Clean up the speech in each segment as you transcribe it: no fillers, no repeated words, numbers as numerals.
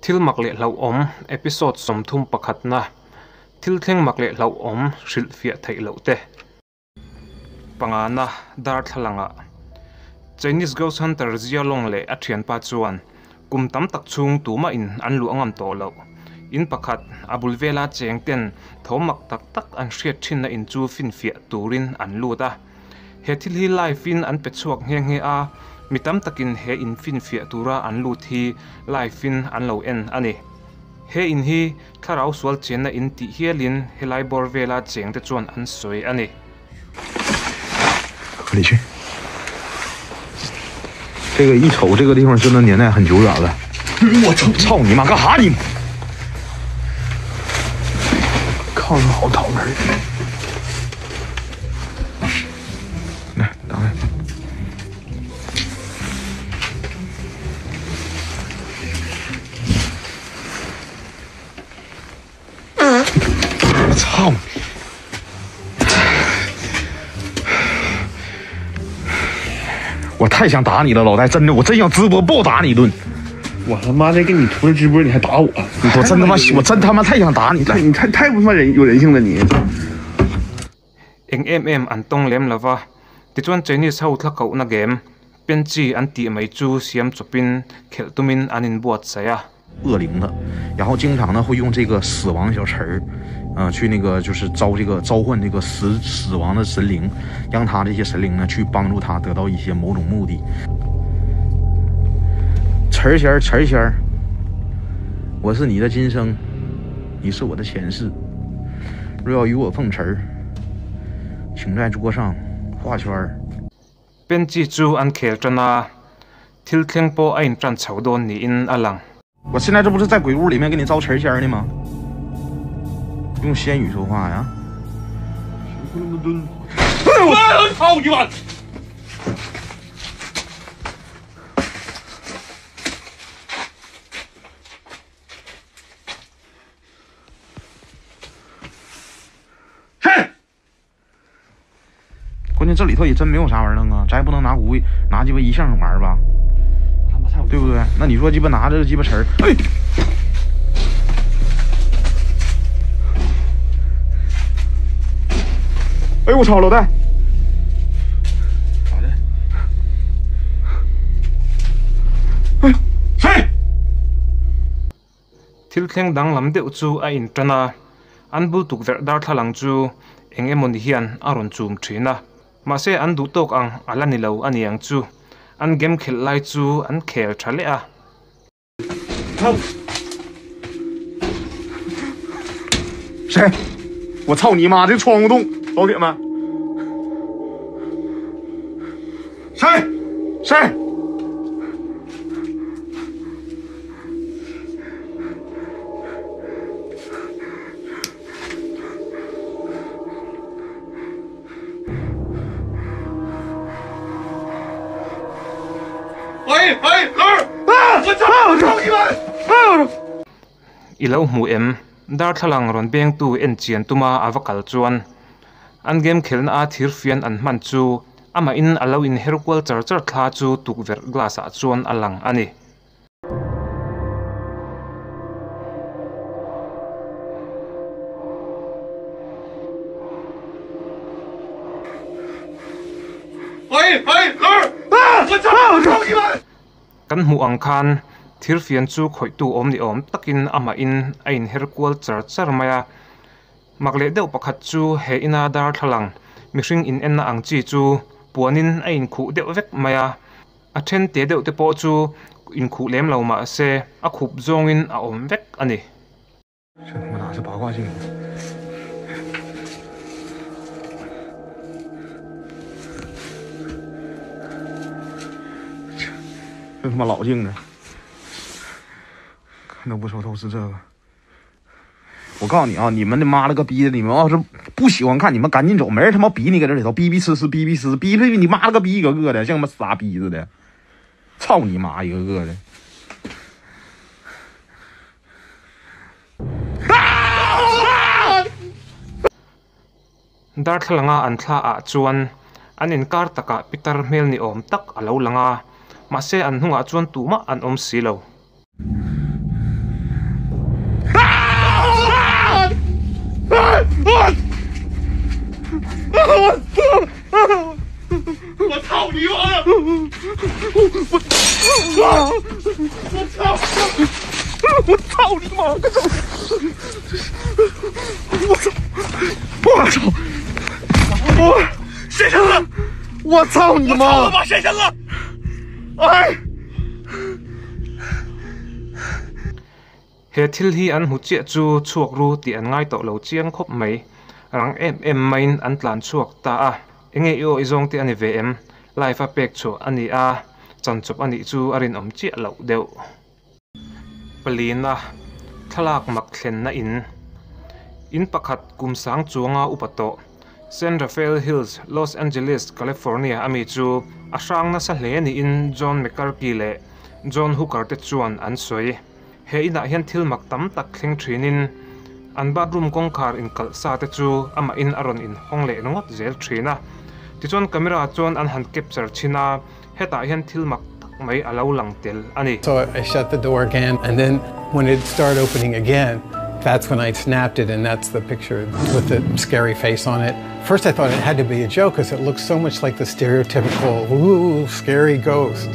Thil mak leh hlauhawm episode 31 na Thil thleng mak leh hlauhawm hrilhfiah theih loh te. Pangana darthlalangah Chinese Ghost Hunter Jia Long leh a thianpa chuan kum tam tak chhung tumah in an luah ngam tawh loh. In pakhat a bul vela cheng ten thawm mak tak tak an hriat thinna in chu finfiah turin an lut a. He thil hi live in an pe chhuak nghe nghe a, mi tam takin he in finfiah tura an lut hi live in an lo en a ni. He in hi thlarau sual chenna in tih hialin helai bawr vela cheng te chuan an sawi a ni. 可以去。这个一瞅这个地方， 真的年代很久远了。 我操！ 操你妈！ 干哈你？ 靠， 好讨门。 来， 打开。 我操！ 我太想打你了， 老戴， 真的， 我真想直播暴打你一顿。 我他妈的跟你出来直播， 你还打我？ 我真他妈， 我真他妈太想打你了！ 你太太不他妈人有人性了你！ Eng em em an tawng lem lova, tichuan Chinese ho thla kohna game Penchi an tih mai chu siam chawpin khelh tumin an inbuatsaih a. 恶灵的， 然后经常呢会用这个死亡小词儿， 去那个就是招这个召唤这个死死亡的神灵， 让他这些神灵呢去帮助他得到一些某种目的。 词儿仙儿， 词儿仙儿， 我是你的今生， 你是我的前世。 若要与我碰瓷儿， 请在桌上画圈儿。 Penchi chu an khel tan a, thil thleng pawh a intan chho dawn niin a lang. 我现在这不是在鬼屋里面给你招词儿仙儿呢吗？ 用仙语说话呀！ 我操你妈！ 谁？ 关键这里头也真没有啥玩意儿啊，咱也不能拿无拿鸡巴一项玩吧， 对不对？ 那你说鸡巴拿着鸡巴词儿， 哎！ 哎我操， 老戴！ 咋的？ 哎， 谁？ Thil thleng danglam deuh chu a intan a, an bul tukverh darthlalang chu eng emawni hian a rawn chum thin a. Mahse an duh tawk ang a la ni lo a ni ang chu. An game khelh lai chu an khel tha leh a. 谁？ 我操你妈！ 这窗户洞， 老铁们！ 谁？ 谁？ 喂喂， 老二！ 啊！ 我操！ 我操你妈！ 啊！ I lo hmu em? Darthlalang rawn bengtu en chian tuma a va kal chuan an game khelna a thir fian an hman chu amah in a lo inher kual char char thla chu tukverh glass ah chuan a lang a ni. 喂喂， 老二！ 啊！ 我操！ 我操你妈！ Kan hmuh ang khan thir fian chu khawihtu awm ni awm takin amah in a inher kual char char mai a. Mak leh deuh pakhat chu he ina darthlalang mihring in enna ang chi chu puanin a inkhuh deuh vek mai a. A then te deuh te pawh chu inkhuh lem lo mah se a khup zawngin a awm vek a ni. 这他妈哪是八卦镜？ 这他妈老镜子， 看都不熟透是这个。 我告诉你啊， 你们的妈了个逼的！ 你们要是不喜欢看， 你们赶紧走， 没人他妈逼你搁这里头逼逼呲呲， 逼逼呲呲， 逼逼你妈了个逼一个个的， 像他妈傻逼似的， 操你妈一个个的！ Darthlalanga an thla ah chuan an inkar takah pitar hmel ni awm tak a lo lang a, mahse an hnungah chuan tumah an awm si lo. 我操你妈个操！我操！我操！我谁生了？我操你妈！我妈谁生了？哎！ He thil hi an hmu chiah chu chhuak ru tih an ngai tawh lo chiang khawp mai. Rang em em maiin an tlan chhuak ta a. Enge i aw i zawng te a ni ve em? Live a pek chhuah a ni a, chanchawp a nih chu a rinawm chiah loh deuh. Palina, thlalak mak thlenna in. In pakhat kum sang chuanga upa tawh, San Rafael Hills, Los Angeles, California a mi chu a hrang nasa hle niin John McCarthy leh John Hooker te chuan an sawi. He inah hian thil mak tam tak thleng thinin an bathroom kawngkhar inkalh sa te chu amahin a rawn inhawng leh ringawt zel thin a. Tichuan camera chuan an han capture chhin a, hetah hian thil mak tak mai a lo lang tel a ni. So I shut the door again and then when it started opening again, that's when I snapped it and that's the picture with the scary face on it. First I thought it had to be a joke because it looked so much like the stereotypical ooh, scary ghost.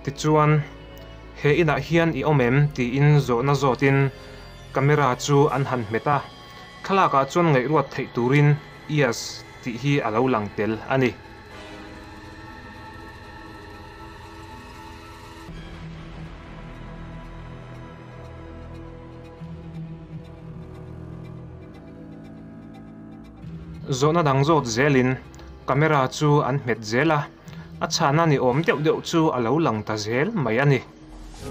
Tichuan, He inah hian i awm em? tiin zawhna zawtin camera chu an han hmet a, thlalakah chuan ngaihruat theih turin Yes tih hi a lo lang tel a ni. Zawhna dang zawt zelin camera chu an hmet zel a, a chhana ni awm deuh deuh chu a lo lang ta zel mai a ni.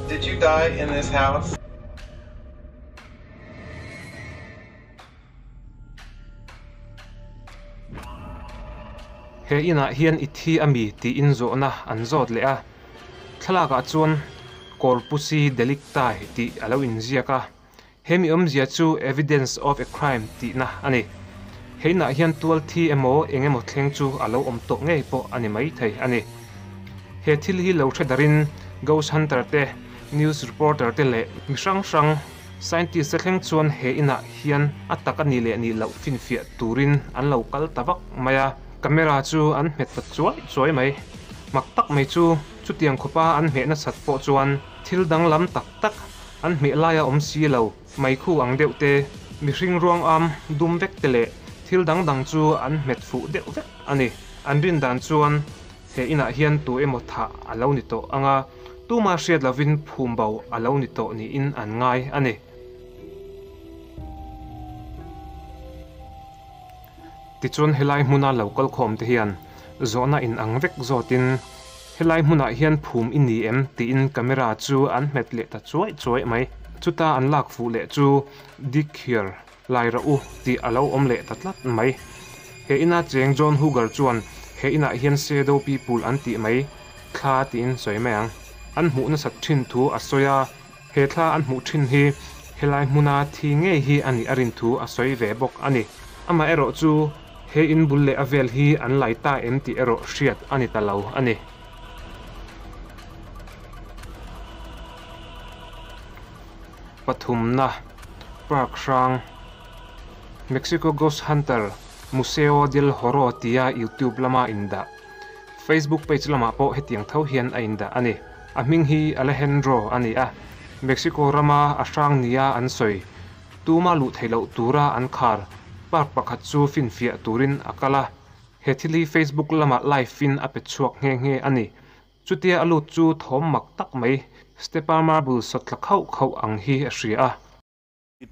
Did you die in this house? He inah hian i thi a mi tiin zawhna an zawt leh a, thlalakah chuan Corpusi Delicti tih a lo inziak a, He mi awmzia chu evidence of a crime tihna a ni. He inah hian tual thi emaw eng emaw thleng chu a lo awm tawh ngei pawh a ni maithei a ni. He thil hi lo hre darin ghost hunter te, news reporter te leh mi hrang hrang, scientist te thleng chuan he inah hian a tak a nih leh nih loh finfiah turin an lo kal ta vak mai a. Camera chu an hmet ta chuai chuai mai. Mak tak mai chu chutiang khawpa an hmeh nasat pawh chuan thil danglam tak tak An hmeh laia awm si lo, meikhu ang deuh te, mihring ruang am dum vek te leh thil dang dang chu an hmet fuh deuh vek a ni. An rin dan chuan he inah hian tu emaw thah a lo ni tawh ang a, tuma hriat lovin phum bo a lo ni tawh niin an ngai a ni. Tichuan helai hmuna lo kal khawm te hian zawhna in ang vek zawtin helai hmunah hian phum i ni em tiin camera chu an hmet leh ta chuai chuai mai. Chuta an lak fuh leh chu Dig here, lai rawh u tih a lo awm leh ta tlat mai. He ina cheng John Hooger chuan he inah hian Shadow People an tih mai thla tiin sawi mai ang. An hmuh nasat thin thu a sawi a. He thla an hmuh thin hi helai hmuna thi ngei hi a nih a rin thu a sawi ve bawk a ni. Amaherawh chu he in bul leh a vel hi an lai ta em tih erawh hriat a ni ta lo a ni. Pathumna, Park hrang, Mexico Ghost Hunter, Museo del Horror tia YouTube lama indah, Facebook page lamah pawh hetiang tho hian a indah a ni. A hming hi Alejandro a ni a, Mexico rama a hrang nia an sawi. Tuma luh theih loh tura an khar park pakhat chu finfiah turin a kal a. He thil hi Facebook lamah live in a pe chhuak nghe nghe a ni. Chutia a lut chu thawm mak tak mai, stepa marble sawt thla khauh khauh ang hi a hria a.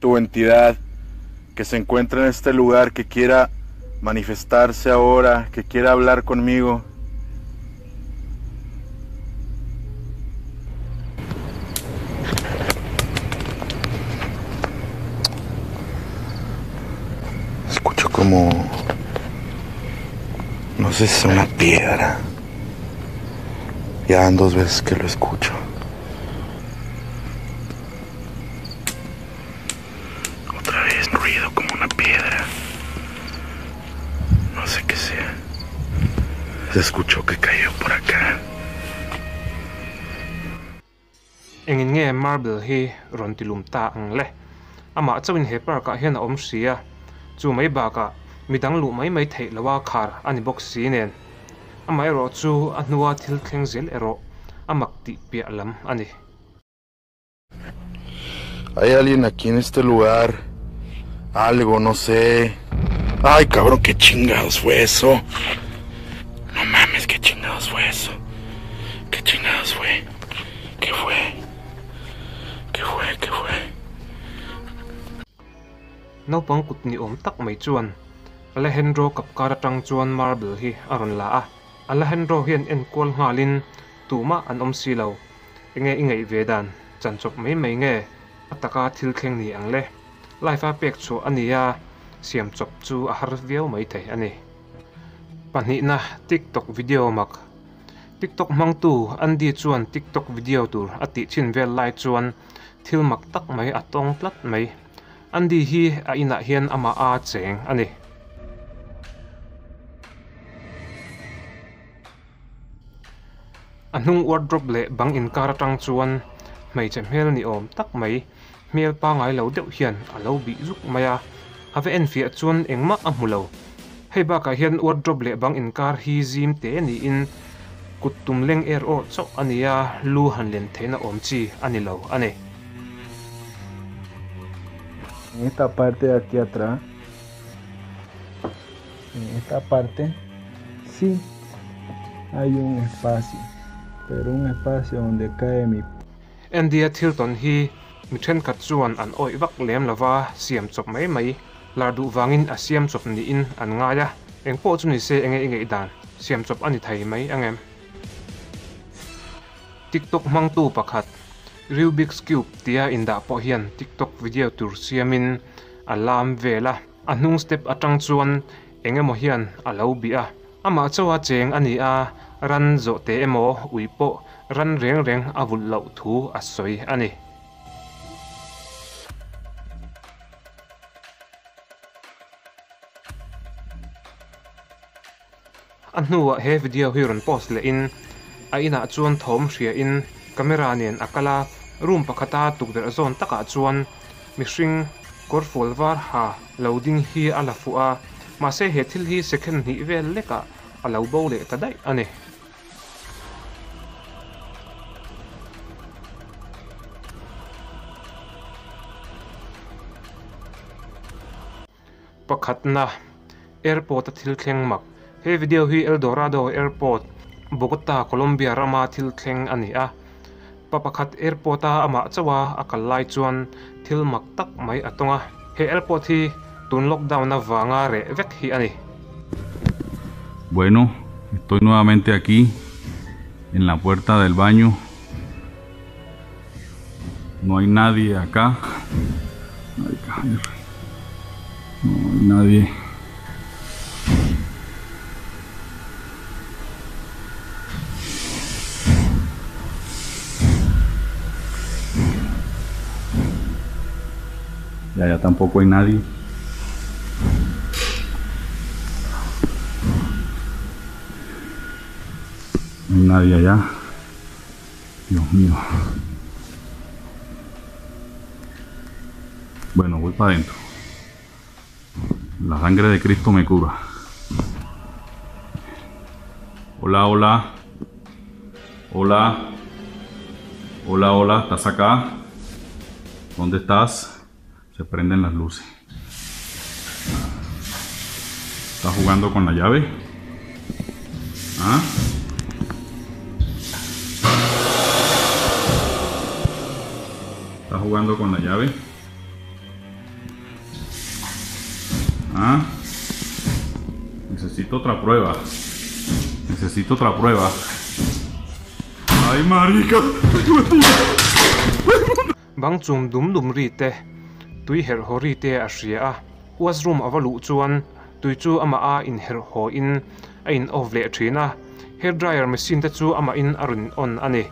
Tu entidad que se encuentra en este lugar que quiera manifestarse ahora, que quiera hablar conmigo. Escucho como... No sé si es una piedra. Ya van dos veces que lo escucho. Otra vez ruido como una piedra. No sé qué sea. Se escuchó que cayó por acá. Engin nge marble hi rawn ti lum ta ang le? Amah chauhin he park ah hian a awm si a, chu mai bakah midang luh mai mai theih loha khar a ni bawk si nen. Amaherawh chu a hnua thil thleng zel erawh a mak tih piah lam a ni. ¿Hay alguien aquí en este lugar? Algo, no sé. Ay, cabrón, qué chingados fue eso. No mames, qué chingados fue eso. ¿Qué chingados fue? ¿Qué fue? ¿Qué fue? ¿Qué fue? Naupang kut ni awm tak mai chuan Alejandro kapkar atang chuan marble hi a rawn la a. Alejandro hian enkual nghalin tumah an awm si lo. Enge i ngaih ve dan chan chawp mai mai nge a taka thil thleng ni ang le. Live a pek chhuah a ni a, siam chawp chu a har viau mai thei a ni. Pahnihna TikTok video mak. TikTok hmangtu Andy chuan TikTok video tur a tih chhin vel lai chuan thil mak tak mai a tawng tlat mai. Andy hi a inah hian amah a cheng a ni. A hnung wardrobe leh bang inkar atang chuan hmeichhe hmel ni awm tak mai hmel pangai lo deuh hian a lo bih zuk mai a, a va enfiah chuan engmah a hmu lo. Hei bakah hian wardrobe leh bang inkar hi zim te niin kut tum leng er awrh chauh a ni a, lu han len theihna awm chi a ni lo a ni. En esta parte de aquí atrás, en esta parte, sí hay un espacio, pero un espacio donde cae mi Andy-a thil tawn hi mi thenkhat chuan an awih vak lem lova siam chawp mai mai lar duh vangin a siam chawp niin an ngai a, engpawh chu ni se enge i ngaih dan siam chawp a ni thei mai angem? TikTok hmangtu pakhat Rubik's Cube tia indah pawh hian TikTok video tur siamin a lam vel a, a hnung step atang chuan eng emaw hian a lo bih a, amah chauha cheng a ni a, ran zawh teh emaw ui pawh ran reng reng a vulh loh thu a sawi a ni. A hnuah he video hi rawn post lehin a inah chuan thawm hriain camera nen a kal a, room pakhata tukverh zawn takah chuan mihring kawr fual var ha lo ding hi a la fuh a, mahse he thil hi second hnih vel lekah a lo bo leh ta daih a ni. Pakhatna, Airport a thil thleng mak. He video hi El Dorado Airport, Bogota, Colombia rama thil thleng a ni a. Pa pakhat airport a amah chauh a a kal lai chuan thil mak tak mai a tawng a. He airport hi tun lockdown avanga reh vek hi a ni. Bueno, estoy nuevamente aquí en la puerta del baño. No hay nadie acá. No hay nadie. Y allá tampoco hay nadie. No hay nadie allá. Dios mío. Bueno, voy pa' adentro. La sangre de Cristo me cura. Hola, hola. Hola. Hola, hola. ¿Estás acá? ¿Dónde estás? Se prenden las luces. ¿Estás jugando con la llave? ¿Ah? ¿Estás jugando con la llave? ¿Ah? Necesito otra prueba. Necesito otra prueba. ¡Ay, marica! Bang chum dum dum ri te, tui herh haw ri te a hria a. Washroom a va luh chuan tui chu amah a inherh haw in a in off leh thin a. Hair dryer machine te chu amah in a rawn on a ni.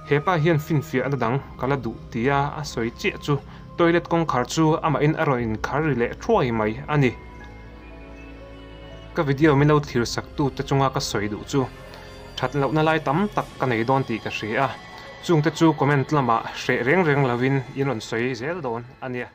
He pa hian finfiahna dang ka la duh tia a sawi chiah chu toilet kawngkhar chu amah in a rawn inkhar ri leh thuai mai a ni. Ka video min lo thlir sak tu te chunga ka sawi duh chu that lohna lai tam tak ka nei dawn tih ka hria a, chungte chu comment lamah hreh reng reng lovin in rawn sawi zel dawn a nia.